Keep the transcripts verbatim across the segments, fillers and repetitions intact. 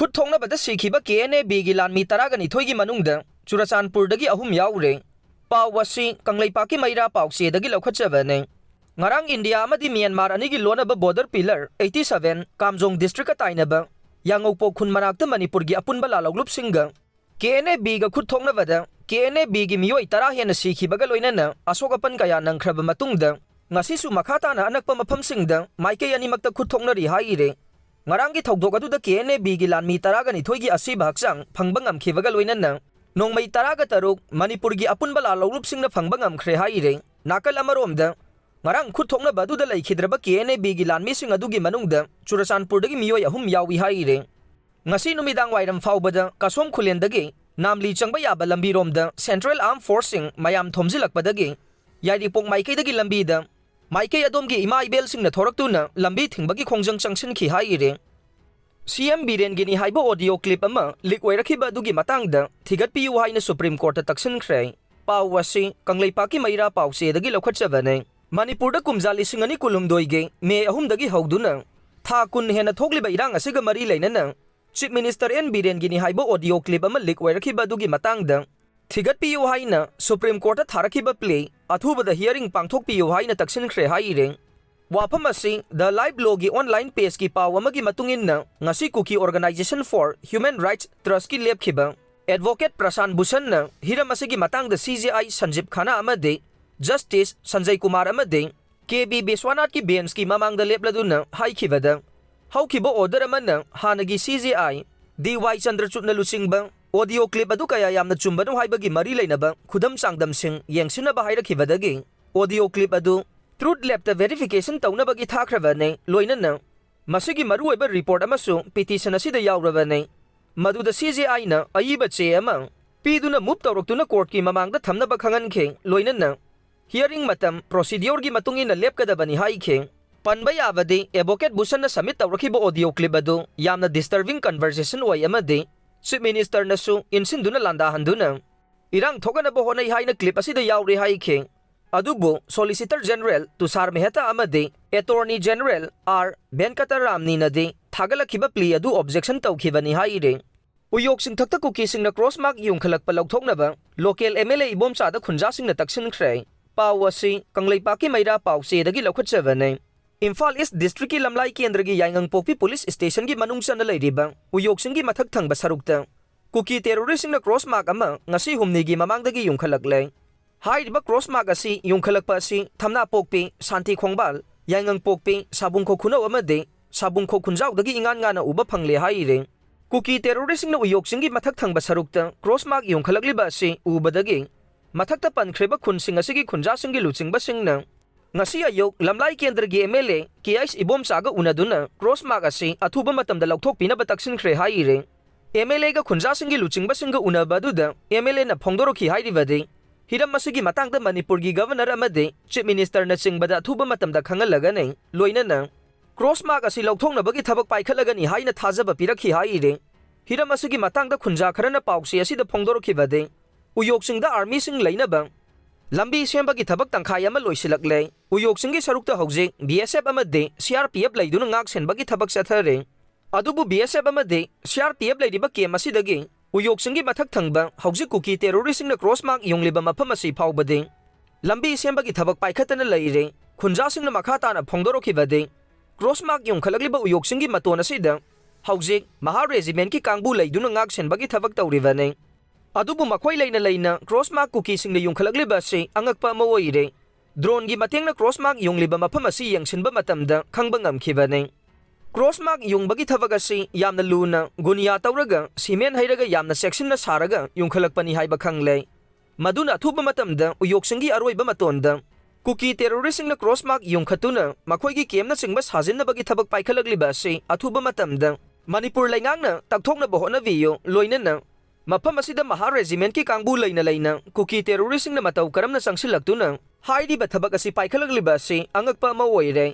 ꯈꯨꯠ ꯊꯣꯛꯅꯕꯗ ꯁꯤꯈꯤꯕ ꯀꯦ N A ꯕꯤꯒꯤ ꯂꯥꯟꯃꯤ ꯇꯔꯥꯒ ꯅꯤꯊꯣꯏꯒꯤ ꯃꯅꯨꯡꯗ ꯆꯨꯔꯆꯥꯟꯄꯨꯔꯗꯒꯤ ꯑꯍꯨꯝ ꯌꯥꯎꯔꯦ꯫ ꯄꯥꯎ ꯑꯁꯤ ꯀꯪꯂꯩꯄꯥꯛꯀꯤ ꯃꯩꯔꯥ ꯄꯥꯎꯆꯦꯗꯒꯤ ꯂꯧꯈꯠꯆꯕꯅꯤ꯫ ꯉꯔꯥꯡ ꯏꯟꯗꯤꯌꯥ ꯑꯃꯗꯤ ꯃ꯭ꯌꯥꯟꯃꯥꯔ ꯑꯅꯤꯒꯤ ꯂꯣꯟꯅꯕ ꯕꯣꯔꯗꯔ ꯄꯤꯂꯔ ꯑꯩꯠꯇꯤ ꯁꯚꯦꯟ ꯀꯥꯝꯖꯣꯡ ꯗꯤꯁꯇ꯭ꯔꯤꯛꯀ ꯇꯥꯏꯅꯕ ꯌꯥꯉꯧꯄꯣꯛ ꯈꯨꯟ ꯃꯅꯥꯛꯇ ꯃꯅꯤꯄꯨꯔꯒꯤ ꯑꯄꯨꯟꯕ ꯂꯥꯜꯍꯧꯂꯨꯞꯁꯤꯡꯒ ꯀꯦ ꯑꯦꯟ ꯑꯦ ꯕꯤꯒ ꯈꯨꯠ ꯊꯣꯛꯅꯕꯗ ꯀꯦ ꯑꯦꯟ ꯑꯦ ꯕꯤꯒꯤ ꯃꯤꯑꯣꯏ ꯇꯔꯥ ꯍꯦꯟꯅ ꯁꯤꯈꯤꯕꯒ ꯂꯣꯏꯅꯅ ꯑꯁꯣꯛ ꯑꯄꯟ ꯀꯌꯥ ꯅꯪꯈ꯭ꯔꯕ ꯃꯇꯨꯡꯗ ꯉꯁꯤꯁꯨ ꯃꯈꯥ ꯇꯥꯅ ꯑꯅꯛꯄ ꯃꯐꯝꯁꯤꯡꯗ ꯃꯥꯏꯀꯩ ꯑꯅꯤꯃꯛꯇ ꯈꯨꯠ ꯊꯣꯛꯅꯔꯤ ꯍꯥꯏꯔꯤ꯫ ꯉꯔꯥꯡꯒꯤ ꯊꯧꯗꯣꯛ ꯑꯗꯨꯗ ꯀꯦ ꯑꯦꯟ ꯑꯦ ꯕꯤꯒꯤ ꯂꯥꯟꯃꯤ ꯇꯔꯥꯒ ꯅꯤꯊꯣꯏꯒꯤ ꯑꯁꯤꯕ ꯍꯛꯆꯥꯡ ꯐꯪꯕ ꯉꯝꯈꯤꯕꯒ ꯂꯣꯏꯅꯅ ꯅꯣꯡꯃꯩ ꯇꯔꯥꯒ ꯇꯔꯨꯛ ꯃꯅꯤꯄꯨꯔꯒꯤ ꯑꯄꯨꯟꯕ ꯂꯥꯜꯍꯧꯂꯨꯞꯁꯤꯡꯅ ꯐꯪꯕ ꯉꯝꯈ꯭ꯔꯦ ꯍꯥꯏꯔꯤ꯫ ꯅꯥꯀꯜ ꯑꯃꯔꯣꯝꯗ ꯉꯔꯥꯡ ꯈꯨꯠ ꯊꯣꯛꯅꯕ ꯑꯗꯨꯗ ꯂꯩꯈꯤꯗ꯭ꯔꯕ ꯀꯦ ꯑꯦꯟ ꯑꯦ ꯕꯤꯒꯤ ꯂꯥꯟꯃꯤꯁꯤꯡ ꯑꯗꯨꯒꯤ ꯃꯅꯨꯡꯗ ꯆꯨꯔꯆꯥꯟꯄꯨꯔꯗꯒꯤ ꯃꯤꯑꯣꯏ ꯑꯍꯨꯝ ꯌꯥꯎꯏ ꯍꯥꯏꯔꯤ꯫ ꯉꯁꯤ ꯅꯨꯃꯤꯗꯥꯡ ꯋꯥꯏꯔꯝ ꯐꯥꯎꯕꯗ ꯀꯁꯣꯝ ꯈꯨꯂꯦꯟꯗꯒꯤ ꯅꯥꯝꯂꯤ ꯆꯪꯕ ꯌꯥꯕ ꯂꯝꯕꯤꯔꯣꯝꯗ ꯁꯦꯟꯇ꯭ꯔꯦꯜ ꯑꯥꯔꯝ ꯐꯣꯔꯁꯁꯤꯡ ꯃꯌꯥꯝ ꯊꯣꯝꯖꯤꯜꯂꯛꯄꯗꯒꯤ ꯌꯥꯏꯔꯤꯄꯣꯛ ꯃꯥꯏꯀꯩꯗꯒꯤ ꯂꯝꯕꯤꯗ ꯃꯥꯏꯀꯩ ꯑꯗꯣꯝꯒꯤ ꯏꯃꯥ ꯏꯕꯦꯜꯁꯤꯡꯅ ꯊꯣꯔꯛꯇꯨꯅ ꯂꯝꯕꯤ ꯊꯤꯡꯕꯒꯤ ꯈꯣꯡꯖꯪ ꯆꯪꯁꯤꯟꯈꯤ ꯍꯥꯏꯔꯤ꯫ ꯁꯤ ꯑꯦꯝ ꯕꯤꯔꯦꯟꯒꯤꯅꯤ ꯍꯥꯏꯕ ꯑꯣꯗꯤꯑꯣ ꯀ꯭ꯂꯤꯞ ꯑꯃ ꯂꯤꯛ ꯑꯣꯏꯔꯛꯈꯤꯕ ꯑꯗꯨꯒꯤ ꯃꯇꯥꯡꯗ ꯊꯤꯒꯠꯄꯤꯌꯨ ꯍꯥꯏꯅ ꯁꯨꯄ꯭ꯔꯤꯝ ꯀꯣꯔꯠꯇ ꯇꯛꯁꯤꯟꯈ꯭ꯔꯦ꯫ ꯄꯥꯎ ꯑꯁꯤ ꯀꯪꯂꯩꯄꯥꯛꯀꯤ ꯃꯩꯔꯥ ꯄꯥꯎꯆꯦꯗꯒꯤ ꯂꯧꯈꯠꯆꯕꯅꯤ꯫ ꯃꯅꯤꯄꯨꯔꯗ ꯀꯨꯝꯖꯥ ꯂꯤꯁꯤꯡ ꯑꯅꯤ ꯀꯨꯟꯍꯨꯝꯗꯣꯏꯒꯤ ꯃꯦ ꯑꯍꯨꯝꯗꯒꯤ ꯍꯧꯗꯨꯅ ꯊꯥ ꯀꯨꯟ ꯍꯦꯟꯅ ꯊꯣꯛꯂꯤꯕ ꯏꯔꯥꯡ ꯑꯁꯤꯒ ꯃꯔꯤ ꯂꯩꯅꯅ ꯆꯤꯐ ꯃꯤꯅꯤꯁꯇꯔ ꯑꯦꯟ ꯕꯤꯔꯦꯟꯒꯤꯅꯤ ꯍꯥꯏꯕ ꯑꯣꯗꯤꯑꯣ ꯀ꯭ꯂꯤꯞ ꯑꯃ ꯂꯤꯛ ꯑꯣꯏꯔꯛꯈꯤꯕ ꯑꯗꯨꯒꯤ ꯃꯇꯥꯡꯗ ꯊꯤꯒꯠꯄꯤꯌꯨ ꯍꯥꯏꯅ ꯁꯨꯄ꯭ꯔꯤꯝ ꯀꯣꯔꯠꯇ ꯊꯥꯔꯛꯈꯤꯕ ꯄ꯭ꯂꯦ ꯑꯊꯨꯕꯗ ꯍꯤꯌꯥꯔꯤꯡ ꯄꯥꯡꯊꯣꯛꯄꯤꯌꯨ ꯍꯥꯏꯅ ꯇꯛꯁꯤꯟꯈ꯭ꯔꯦ ꯍꯥꯏꯔꯤ꯫ ꯋꯥꯐꯝ ꯑꯁꯤ ꯗ ꯂꯥꯏꯐ ꯂꯣꯒꯤ ꯑꯣꯟꯂꯥꯏꯟ ꯄꯦꯖꯀꯤ ꯄꯥꯎ ꯑꯃꯒꯤ ꯃꯇꯨꯡ ꯏꯟꯅ ꯉꯁꯤ ꯀꯨꯀꯤ ꯑꯣꯔꯒꯅꯥꯏꯖꯦꯁꯟ ꯐꯣꯔ ꯍ꯭ꯌꯨꯃꯦꯟ ꯔꯥꯏꯠꯁ ꯇ꯭ꯔꯁꯀꯤ ꯂꯦꯞꯈꯤꯕ ꯑꯦꯗꯚꯣꯀꯦꯠ ꯄ꯭ꯔꯁꯥꯟ ꯚꯨꯁꯟꯅ ꯍꯤꯔꯝ ꯑꯁꯤꯒꯤ ꯃꯇꯥꯡꯗ ꯁꯤ ꯖꯦ ꯑꯥꯏ ꯁꯟꯖꯤꯞ ꯈꯥꯅꯥ ꯑꯃꯗꯤ ꯖꯁꯇꯤꯁ ꯁꯟꯖꯌ ꯀꯨꯃꯥꯔ ꯑꯃꯗꯤ ꯀꯦ ꯕꯤ ꯕꯤꯁ꯭ꯋꯥꯅꯥꯊꯀꯤ ꯕꯦꯟꯁꯀꯤ ꯃꯃꯥꯡꯗ ꯂꯦꯞꯂꯗꯨꯅ ꯍꯥꯏꯈꯤꯕꯗ, ꯍꯧꯈꯤꯕ ꯑꯣꯔꯗꯔ ꯑꯃꯅ ꯍꯥꯟꯅꯒꯤ ꯁꯤ ꯖꯦ ꯑꯥꯏ ꯗꯤ ꯋꯥꯏ ꯆꯟꯗ꯭ꯔꯆꯨꯗꯅ ꯂꯨꯆꯤꯡꯕ ꯑꯣꯗꯤꯑꯣ ꯀ꯭ꯂꯤꯞ ꯑꯗꯨ ꯀꯌꯥ ꯌꯥꯝꯅ ꯆꯨꯝꯕꯅꯣ ꯍꯥꯏꯕꯒꯤ ꯃꯔꯤ ꯂꯩꯅꯕ ꯈꯨꯗꯝ ꯆꯥꯡꯗꯝꯁꯤꯡ ꯌꯦꯡꯁꯤꯟꯅꯕ ꯍꯥꯏꯔꯛꯈꯤꯕꯗꯒꯤ ꯑꯣꯗꯤꯑꯣ ꯀ꯭ꯂꯤꯞ ꯑꯗꯨ ꯇ꯭ꯔꯨꯊ ꯂꯦꯕꯇ ꯚꯦꯔꯤꯐꯤꯀꯦꯁꯟ ꯇꯧꯅꯕꯒꯤ ꯊꯥꯈ꯭ꯔꯕꯅꯤ꯫ ꯂꯣꯏꯅꯅ ꯃꯁꯤꯒꯤ ꯃꯔꯨꯑꯣꯏꯕ ꯔꯤꯄꯣꯔꯠ ꯑꯃꯁꯨ ꯄꯤꯇꯤꯁꯟ ꯑꯁꯤꯗ ꯌꯥꯎꯔꯕꯅꯤ, ꯃꯗꯨꯗ ꯁꯤ ꯖꯦ ꯑꯥꯏꯅ ꯑꯏꯕ ꯆꯦ ꯑꯃ ꯄꯤꯗꯨꯅ ꯃꯨꯚ ꯇꯧꯔꯛꯇꯨꯅ ꯀꯣꯔꯠꯀꯤ ꯃꯃꯥꯡꯗ ꯊꯝꯅꯕ ꯈꯪꯍꯟꯈꯤ꯫ ꯂꯣꯏꯅꯅ ꯍꯤꯌꯥꯔꯤꯡ ꯃꯇꯝ ꯄ꯭ꯔꯣꯁꯤꯗ꯭ꯌꯣꯔꯒꯤ ꯃꯇꯨꯡ ꯏꯟꯅ ꯂꯦꯞꯀꯗꯕꯅꯤ ꯍꯥꯏꯈꯤ꯫ ꯄꯟꯕ ꯌꯥꯕꯗꯤ, ꯑꯦꯗꯚꯣꯀꯦꯠ ꯚꯨꯁꯟꯅ ꯁꯕꯃꯤꯠ ꯇꯧꯔꯛꯈꯤꯕ ꯑꯣꯗꯤꯑꯣ ꯀ꯭ꯂꯤꯞ ꯑꯗꯨ ꯌꯥꯝꯅ ꯗꯤꯁꯇꯔꯕꯤꯡ ꯀꯟꯚꯔꯁꯦꯁꯟ ꯑꯣꯏ ꯑꯃꯗꯤ ꯆꯤꯐ ꯃꯤꯅꯤꯁꯇꯔꯅꯁꯨ ꯏꯟꯁꯤꯟꯗꯨꯅ ꯂꯥꯟꯗꯥꯍꯟꯗꯨꯅ ꯏꯔꯥꯡ ꯊꯣꯛꯍꯟꯅꯕ ꯍꯣꯠꯅꯩ ꯍꯥꯏꯅ ꯀ꯭ꯂꯤꯞ ꯑꯁꯤꯗ ꯌꯥꯎꯔꯦ ꯍꯥꯏꯈꯤ꯫ ꯑꯗꯨꯕꯨ Solicitor General ꯇꯨꯁꯥꯔ ꯃꯦꯍꯇꯥ ꯑꯃꯗꯤ Attorney General ꯑꯥꯔ ꯚꯦꯟꯀꯇꯔꯥꯝꯅꯤꯅꯗꯤ ꯊꯥꯒꯠꯂꯛꯈꯤꯕ plea ꯑꯗꯨ objection ꯇꯧꯈꯤꯕꯅꯤ ꯍꯥꯏꯔꯤ꯫ ꯎꯌꯣꯛ ꯆꯤꯡꯊꯛꯇ ꯀꯨꯀꯤꯁꯤꯡꯅ cross mark ꯌꯨꯡꯈꯠꯂꯛꯄ ꯂꯧꯊꯣꯛꯅꯕ local M L A ꯏꯕꯣꯝꯆꯥꯗ ꯈꯨꯟꯖꯥꯁꯤꯡꯅ ꯇꯛꯁꯤꯟꯈ꯭ꯔꯦ꯫ ꯄꯥꯎ ꯑꯁꯤ ꯀꯪꯂꯩꯄꯥꯛꯀꯤ ꯃꯩꯔꯥ ꯄꯥꯎ ꯆꯦꯗꯒꯤ ꯂꯧꯈꯠꯆꯕꯅꯤ꯫ ꯏꯝꯐꯥꯜ East Districtꯀꯤ ꯂꯝꯂꯥꯏ ꯀꯦꯟꯗ꯭ꯔꯒꯤ ꯌꯥꯏꯉꯪꯄꯣꯛꯄꯤ Police Stationꯒꯤ ꯃꯅꯨꯡ ꯆꯟꯅ ꯂꯩꯔꯤꯕ ꯎꯌꯣꯛ ꯆꯤꯡꯒꯤ ꯃꯊꯛ ꯊꯪꯕ ꯁꯔꯨꯛꯇ ꯀꯨꯀꯤ terroristꯁꯤꯡꯅ cross mark ꯑꯃ ꯉꯁꯤ ꯍꯨꯝꯅꯤꯒꯤ ꯃꯃꯥꯡꯗꯒꯤ ꯌꯨꯡꯈꯠꯂꯛꯂꯦ꯫ ꯍꯥꯏꯔꯤꯕ cross mark ꯑꯁꯤ ꯌꯨꯡꯈꯠꯂꯛꯄ ꯑꯁꯤ ꯊꯝꯅꯥꯄꯣꯛꯄꯤ, ꯁꯥꯟꯇꯤ ꯈꯣꯡꯕꯥꯜ, ꯌꯥꯏꯉꯪꯄꯣꯛꯄꯤ, ꯁꯥꯕꯨꯡꯈꯣꯛ ꯈꯨꯅꯧ ꯑꯃꯗꯤ ꯁꯥꯕꯨꯡꯈꯣꯛ ꯈꯨꯟꯖꯥꯎꯗꯒꯤ ꯏꯉꯥꯟ ꯉꯥꯟꯅ ꯎꯕ ꯐꯪꯂꯦ ꯍꯥꯏꯔꯤ꯫ ꯀꯨꯀꯤ terroristꯁꯤꯡꯅ ꯎꯌꯣꯛ ꯆꯤꯡꯒꯤ ꯃꯊꯛ ꯊꯪꯕ ꯁꯔꯨꯛꯇ cross mark ꯌꯨꯡꯈꯠꯂꯛꯂꯤꯕ ꯑꯁꯤ ꯎꯕꯗꯒꯤ ꯃꯊꯛꯇ ꯄꯟꯈ꯭ꯔꯤꯕ ꯈꯨꯟꯁꯤꯡ ꯑꯁꯤꯒꯤ ꯈꯨꯟꯖꯥꯁꯤꯡꯒꯤ ꯂꯨꯆꯤꯡꯕꯁꯤꯡꯅ ꯉꯁꯤ ꯑꯌꯨꯛ ꯂꯝꯂꯥꯏ ꯀꯦꯟꯗ꯭ꯔꯒꯤ M L A K H ꯏꯕꯣꯝꯆꯥꯒ ꯎꯅꯗꯨꯅ cross mark ꯑꯁꯤ ꯑꯊꯨꯕ ꯃꯇꯝꯗ ꯂꯧꯊꯣꯛꯄꯤꯅꯕ ꯇꯛꯁꯤꯟꯈ꯭ꯔꯦ ꯍꯥꯏꯔꯤ꯫ M L Aꯒ ꯈꯨꯟꯖꯥꯁꯤꯡꯒꯤ ꯂꯨꯆꯤꯡꯕꯁꯤꯡꯒ ꯎꯅꯕ ꯑꯗꯨꯗ M L Aꯅ ꯐꯣꯡꯗꯣꯔꯛꯈꯤ ꯍꯥꯏꯔꯤꯕꯗꯤ, ꯍꯤꯔꯝ ꯑꯁꯤꯒꯤ ꯃꯇꯥꯡꯗ ꯃꯅꯤꯄꯨꯔꯒꯤ Governor ꯑꯃꯗꯤ Chief Ministerꯅ ꯆꯤꯡꯕꯗ ꯑꯊꯨꯕ ꯃꯇꯝꯗ ꯈꯪꯍꯜꯂꯒꯅꯤ, ꯂꯣꯏꯅꯅ cross mark ꯑꯁꯤ ꯂꯧꯊꯣꯛꯅꯕꯒꯤ ꯊꯕꯛ ꯄꯥꯏꯈꯠꯂꯒꯅꯤ ꯍꯥꯏꯅ ꯊꯥꯖꯕ ꯄꯤꯔꯛꯈꯤ ꯍꯥꯏꯔꯤ꯫ ꯍꯤꯔꯝ ꯑꯁꯤꯒꯤ ꯃꯇꯥꯡꯗ ꯈꯨꯟꯖꯥ ꯈꯔꯅ ꯄꯥꯎꯆꯦ ꯑꯁꯤꯗ ꯐꯣꯡꯗꯣꯔꯛꯈꯤꯕꯗꯤ, ꯎꯌꯣꯛ ꯆꯤꯡꯗ armyꯁꯤꯡ ꯂꯩꯅꯕ ꯂꯝꯕꯤ ꯁꯦꯝꯕꯒꯤ ꯊꯕꯛ ꯇꯪꯈꯥꯏ ꯑꯃ ꯂꯣꯏꯁꯤꯜꯂꯛꯂꯦ꯫ ꯎꯌꯣꯛ ꯆꯤꯡꯒꯤ ꯁꯔꯨꯛꯇ ꯍꯧꯖꯤꯛ B S F ꯑꯃꯗꯤ C R P F ꯂꯩꯗꯨꯅ ꯉꯥꯛ ꯁꯦꯟꯕꯒꯤ ꯊꯕꯛ ꯆꯠꯊꯔꯤ꯫ ꯑꯗꯨꯕꯨ B S F ꯑꯃꯗꯤ C R P F ꯂꯩꯔꯤꯕ camp ꯑꯁꯤꯗꯒꯤ ꯎꯌꯣꯛ ꯆꯤꯡꯒꯤ ꯃꯊꯛ ꯊꯪꯕ ꯍꯧꯖꯤꯛ ꯀꯨꯀꯤ terroristꯁꯤꯡꯅ cross mark ꯌꯨꯡꯂꯤꯕ ꯃꯐꯝ ꯑꯁꯤ ꯐꯥꯎꯕꯗꯤ ꯂꯝꯕꯤ ꯁꯦꯝꯕꯒꯤ ꯊꯕꯛ ꯄꯥꯏꯈꯠꯇꯅ ꯂꯩꯔꯦ꯫ ꯈꯨꯟꯖꯥꯁꯤꯡꯅ ꯃꯈꯥ ꯇꯥꯅ ꯐꯣꯡꯗꯣꯔꯛꯈꯤꯕꯗꯤ, cross mark ꯌꯨꯡꯈꯠꯂꯛꯂꯤꯕ ꯎꯌꯣꯛ ꯆꯤꯡꯒꯤ ꯃꯇꯣꯟ ꯑꯁꯤꯗ ꯍꯧꯖꯤꯛ ꯃꯍꯥ regimentꯀꯤ ꯀꯥꯡꯕꯨ ꯂꯩꯗꯨꯅ ꯉꯥꯛ ꯁꯦꯟꯕꯒꯤ ꯊꯕꯛ ꯇꯧꯔꯤꯕꯅꯤ꯫ ꯑꯗꯨꯕꯨ ꯃꯈꯣꯏ ꯂꯩꯅ ꯂꯩꯅ cross mark ꯀꯨꯀꯤꯁꯤꯡꯅ ꯌꯨꯡꯈꯠꯂꯛꯂꯤꯕ ꯑꯁꯤ ꯑꯉꯛꯄ ꯑꯃ ꯑꯣꯏꯔꯦ꯫ Droneꯒꯤ ꯃꯇꯦꯡꯅ cross mark ꯌꯨꯡꯂꯤꯕ ꯃꯐꯝ ꯑꯁꯤ ꯌꯦꯡꯁꯤꯟꯕ ꯃꯇꯝꯗ ꯈꯪꯕ ꯉꯝꯈꯤꯕꯅꯤ꯫ Cross mark ꯌꯨꯡꯕꯒꯤ ꯊꯕꯛ ꯑꯁꯤ ꯌꯥꯝꯅ ꯂꯨꯅ ꯒꯨꯅꯤꯌꯥ ꯇꯧꯔꯒ ꯁꯤꯃꯦꯟ ꯍꯩꯔꯒ ꯌꯥꯝꯅ ꯆꯦꯛꯁꯤꯟꯅ ꯁꯥꯔꯒ ꯌꯨꯡꯈꯠꯂꯛꯄꯅꯤ ꯍꯥꯏꯕ ꯈꯪꯂꯦ꯫ ꯃꯗꯨꯅ ꯑꯊꯨꯕ ꯃꯇꯝꯗ ꯎꯌꯣꯛ ꯆꯤꯡꯒꯤ ꯑꯔꯣꯏꯕ ꯃꯇꯣꯟꯗ ꯀꯨꯀꯤ terroristꯁꯤꯡꯅ cross mark ꯌꯨꯡꯈꯠꯇꯨꯅ ꯃꯈꯣꯏꯒꯤ campꯅꯆꯤꯡꯕ ꯁꯥꯖꯤꯟꯅꯕꯒꯤ ꯊꯕꯛ ꯄꯥꯏꯈꯠꯂꯛꯂꯤꯕ ꯑꯁꯤ ꯑꯊꯨꯕ ꯃꯇꯝꯗ ꯃꯅꯤꯄꯨꯔ ꯂꯩꯉꯥꯛꯅ ꯇꯛꯊꯣꯛꯅꯕ ꯍꯣꯠꯅꯕꯤꯌꯨ, ꯂꯣꯏꯅꯅ ꯃꯐꯝ ꯑꯁꯤꯗ ꯃꯍꯥ regimentꯀꯤ ꯀꯥꯡꯕꯨ ꯂꯩꯅ ꯂꯩꯅ ꯀꯨꯀꯤ terroristꯁꯤꯡꯅ ꯃꯇꯧ ꯀꯔꯝꯅ ꯆꯪꯁꯤꯜꯂꯛꯇꯨꯅ ꯍꯥꯏꯔꯤꯕ ꯊꯕꯛ ꯑꯁꯤ ꯄꯥꯏꯈꯠꯂꯛꯂꯤꯕ ꯑꯁꯤ ꯑꯉꯛꯄ ꯑꯃ ꯑꯣꯏꯔꯦ꯫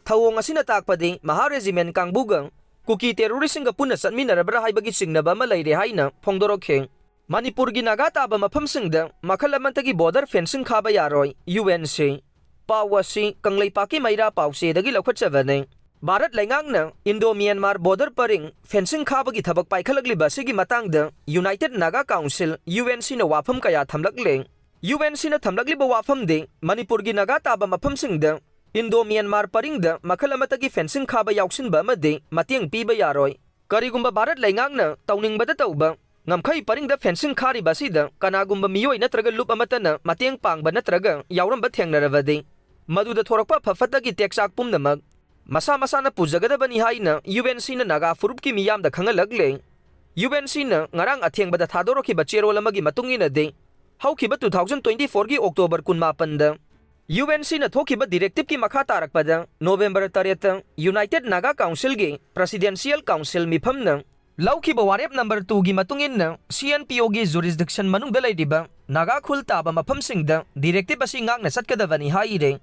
ꯊꯧꯑꯣꯡ ꯑꯁꯤꯅ ꯇꯥꯛꯄꯗꯤ ꯃꯍꯥ regiment ꯀꯥꯡꯕꯨꯒ ꯀꯨꯀꯤ terroristꯁꯤꯡꯒ ꯄꯨꯟꯅ ꯆꯠꯃꯤꯟꯅꯔꯕ꯭ꯔꯥ ꯍꯥꯏꯕꯒꯤ ꯆꯤꯡꯅꯕ ꯑꯃ ꯂꯩꯔꯦ ꯍꯥꯏꯅ ꯐꯣꯡꯗꯣꯔꯛꯈꯤ꯫ ꯃꯅꯤꯄꯨꯔꯒꯤ ꯅꯥꯒꯥ ꯇꯥꯕ ꯃꯐꯝꯁꯤꯡꯗ ꯃꯈꯜ ꯑꯃꯠꯇꯒꯤ ꯕꯣꯔꯗꯔ ꯐꯦꯟꯁꯤꯡ ꯈꯥꯕ ꯌꯥꯔꯣꯏ, ꯌꯨ ꯑꯦꯟ ꯁꯤ꯫ ꯄꯥꯎ ꯑꯁꯤ ꯀꯪꯂꯩꯄꯥꯛꯀꯤ ꯃꯩꯔꯥ ꯄꯥꯎꯆꯦꯗꯒꯤ ꯂꯧꯈꯠꯆꯕꯅꯤ꯫ ꯚꯥꯔꯠ ꯂꯩꯉꯥꯛꯅ ꯏꯟꯗꯣ ꯃ꯭ꯌꯥꯟꯃꯥꯔ ꯕꯣꯔꯗꯔ ꯄꯔꯤꯡ ꯐꯦꯟꯁꯤꯡ ꯈꯥꯕꯒꯤ ꯊꯕꯛ ꯄꯥꯏꯈꯠꯂꯛꯂꯤꯕ ꯑꯁꯤꯒꯤ ꯃꯇꯥꯡꯗ united Naga council, U N ꯁꯤꯅ ꯋꯥꯐꯝ ꯀꯌꯥ ꯊꯝꯂꯛꯂꯦ꯫ ꯌꯨ ꯑꯦꯟ ꯁꯤꯅ ꯊꯝꯂꯛꯂꯤꯕ ꯋꯥꯐꯝꯗꯤ ꯃꯅꯤꯄꯨꯔꯒꯤ ꯅꯥꯒꯥ ꯇꯥꯕ ꯃꯐꯝꯁꯤꯡꯗ ꯏꯟꯗꯣ ꯃ꯭ꯌꯥꯟꯃꯥꯔ ꯄꯔꯤꯡꯗ ꯃꯈꯜ ꯑꯃꯠꯇꯒꯤ ꯐꯦꯟꯁꯤꯡ ꯈꯥꯕ ꯌꯥꯎꯁꯤꯟꯕ ꯑꯃꯗꯤ ꯃꯇꯦꯡ ꯄꯤꯕ ꯌꯥꯔꯣꯏ꯫ ꯀꯔꯤꯒꯨꯝꯕ ꯚꯥꯔꯠ ꯂꯩꯉꯥꯛꯅ ꯇꯧꯅꯤꯡꯕꯗ ꯇꯧꯕ ꯉꯝꯈꯩ ꯄꯔꯤꯡꯗ ꯐꯦꯟꯁꯤꯡ ꯈꯥꯔꯤꯕ ꯑꯁꯤꯗ ꯀꯅꯥꯒꯨꯝꯕ ꯃꯤꯑꯣꯏ ꯅꯠꯇ꯭ꯔꯒ ꯂꯨꯞ ꯑꯃꯠꯇꯅ ꯃꯇꯦꯡ ꯄꯥꯡꯕ ꯅꯠꯇ꯭ꯔꯒ ꯌꯥꯎꯔꯝꯕ ꯊꯦꯡꯅꯔꯕꯗꯤ, ꯃꯗꯨꯗ ꯊꯣꯔꯛꯄ ꯑꯐ ꯐꯠꯇꯒꯤ ꯇꯦꯛꯆꯥꯛ ꯄꯨꯝꯅꯃꯛ ꯃꯁꯥ ꯃꯁꯥꯅ ꯄꯨꯖꯒꯗꯕꯅꯤ ꯍꯥꯏꯅ ꯌꯨ ꯑꯦꯟ ꯁꯤꯅ ꯅꯥꯒꯥ ꯐꯨꯔꯨꯞꯀꯤ ꯃꯤꯌꯥꯝꯗ ꯈꯪꯍꯜꯂꯛꯂꯦ꯫ ꯌꯨ ꯑꯦꯟ ꯁꯤꯅ ꯉꯔꯥꯡ ꯑꯊꯦꯡꯕꯗ ꯊꯥꯗꯣꯔꯛꯈꯤꯕ ꯆꯦꯔꯣꯜ ꯑꯃꯒꯤ ꯃꯇꯨꯡ ꯏꯟꯅꯗꯤ, ꯍꯧꯈꯤꯕ ꯇꯨ ꯊꯥꯎꯖꯟ ꯇ꯭ꯋꯦꯟꯇꯤ ꯐꯣꯔꯒꯤ ꯑꯣꯛꯇꯣꯕꯔ ꯀꯨꯟꯃꯥꯄꯟꯗ ꯌꯨ ꯑꯦꯟ ꯁꯤꯅ ꯊꯣꯛꯈꯤꯕ ꯗꯤꯔꯦꯛꯇꯤꯚꯀꯤ ꯃꯈꯥ ꯇꯥꯔꯛꯄꯗ ꯅꯣꯕꯦꯝꯕꯔ ꯇꯔꯦꯠꯇ ꯌꯨꯅꯥꯏꯇꯦꯗ ꯅꯥꯒꯥ ꯀꯥꯎꯟꯁꯤꯜꯒꯤ ꯄ꯭ꯔꯦꯁꯤꯗꯦꯟꯁꯤꯌꯦꯜ ꯀꯥꯎꯟꯁꯤꯜ ꯃꯤꯐꯝꯅ ꯂꯧꯈꯤꯕ ꯋꯥꯔꯦꯞ ꯅꯝꯕꯔ ꯇꯨꯒꯤ ꯃꯇꯨꯡ ꯏꯟꯅ ꯁꯤ ꯑꯦꯟ ꯄꯤ ꯑꯣꯒꯤ ꯖꯨꯔꯤꯁꯗꯤꯛꯁꯟ ꯃꯅꯨꯡꯗ ꯂꯩꯔꯤꯕ ꯅꯥꯒꯥ ꯈꯨꯜ ꯇꯥꯕ ꯃꯐꯝꯁꯤꯡꯗ ꯗꯤꯔꯦꯛꯇꯤꯚ ꯑꯁꯤ ꯉꯥꯛꯅ ꯆꯠꯀꯗꯕꯅꯤ ꯍꯥꯏꯔꯦ꯫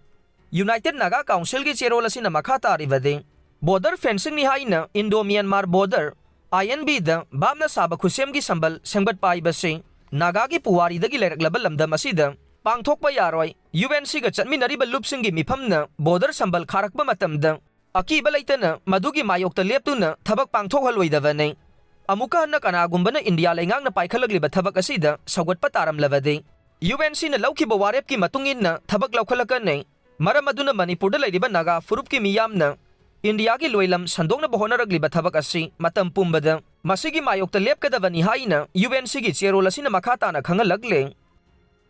ꯌꯨꯅꯥꯏꯇꯦꯗ ꯅꯥꯒꯥ ꯀꯥꯎꯟꯁꯤꯜꯒꯤ ꯆꯦꯔꯣꯜ ꯑꯁꯤꯅ ꯃꯈꯥ ꯇꯥꯔꯤꯕꯗꯤ, ꯕꯣꯔꯗꯔ ꯐꯦꯟꯁꯤꯡꯅꯤ ꯍꯥꯏꯅ Indo Myanmar border, I N ꯕꯤꯗ ꯚꯥꯞꯅ ꯁꯥꯕ ꯈꯨꯠꯁꯦꯝꯒꯤ ꯁꯝꯕꯜ ꯁꯦꯝꯒꯠꯄ ꯍꯥꯏꯕꯁꯤ ꯅꯥꯒꯥꯒꯤ ꯄꯨꯋꯥꯔꯤꯗꯒꯤ ꯂꯩꯔꯛꯂꯕ ꯂꯝꯗꯝ ꯑꯁꯤꯗ ꯄꯥꯡꯊꯣꯛꯄ ꯌꯥꯔꯣꯏ꯫ ꯌꯨ ꯑꯦꯟ ꯁꯤꯒ ꯆꯠꯃꯤꯟꯅꯔꯤꯕ ꯂꯨꯞꯁꯤꯡꯒꯤ ꯃꯤꯐꯝꯅ ꯕꯣꯔꯗꯔ ꯁꯝꯕꯜ ꯈꯥꯔꯛꯄ ꯃꯇꯝꯗ ꯑꯀꯤꯕ ꯂꯩꯇꯅ ꯃꯗꯨꯒꯤ ꯃꯥꯌꯣꯛꯇ ꯂꯦꯞꯇꯨꯅ ꯊꯕꯛ ꯄꯥꯡꯊꯣꯛꯍꯜꯂꯣꯏꯗꯕꯅꯤ꯫ ꯑꯃꯨꯛꯀ ꯍꯟꯅ ꯀꯅꯥꯒꯨꯝꯕꯅ ꯏꯟꯗꯤꯌꯥ ꯂꯩꯉꯥꯛꯅ ꯄꯥꯏꯈꯠꯂꯛꯂꯤꯕ ꯊꯕꯛ ꯑꯁꯤꯗ ꯁꯧꯒꯠꯄ ꯇꯥꯔꯝꯂꯕꯗꯤ, ꯌꯨ ꯑꯦꯟ ꯁꯤꯅ ꯂꯧꯈꯤꯕ ꯋꯥꯔꯦꯞꯀꯤ ꯃꯇꯨꯡ ꯏꯟꯅ ꯊꯕꯛ ꯂꯧꯈꯠꯂꯛꯀꯅꯤ꯫ ꯃꯔꯝ ꯑꯗꯨꯅ ꯃꯅꯤꯄꯨꯔꯗ ꯂꯩꯔꯤꯕ ꯅꯥꯒꯥ ꯐꯨꯔꯨꯞꯀꯤ ꯃꯤꯌꯥꯝꯅ ꯏꯟꯗꯤꯌꯥꯒꯤ ꯂꯣꯏꯂꯝ ꯁꯟꯗꯣꯛꯅꯕ ꯍꯣꯠꯅꯔꯛꯂꯤꯕ ꯊꯕꯛ ꯑꯁꯤ ꯃꯇꯝ ꯄꯨꯝꯕꯗ ꯃꯁꯤꯒꯤ ꯃꯥꯌꯣꯛꯇ ꯂꯦꯞꯀꯗꯕꯅꯤ ꯍꯥꯏꯅ ꯌꯨ ꯑꯦꯟ ꯁꯤꯒꯤ ꯆꯦꯔꯣꯜ ꯑꯁꯤꯅ ꯃꯈꯥ ꯇꯥꯅ ꯈꯪꯍꯜꯂꯛꯂꯦ꯫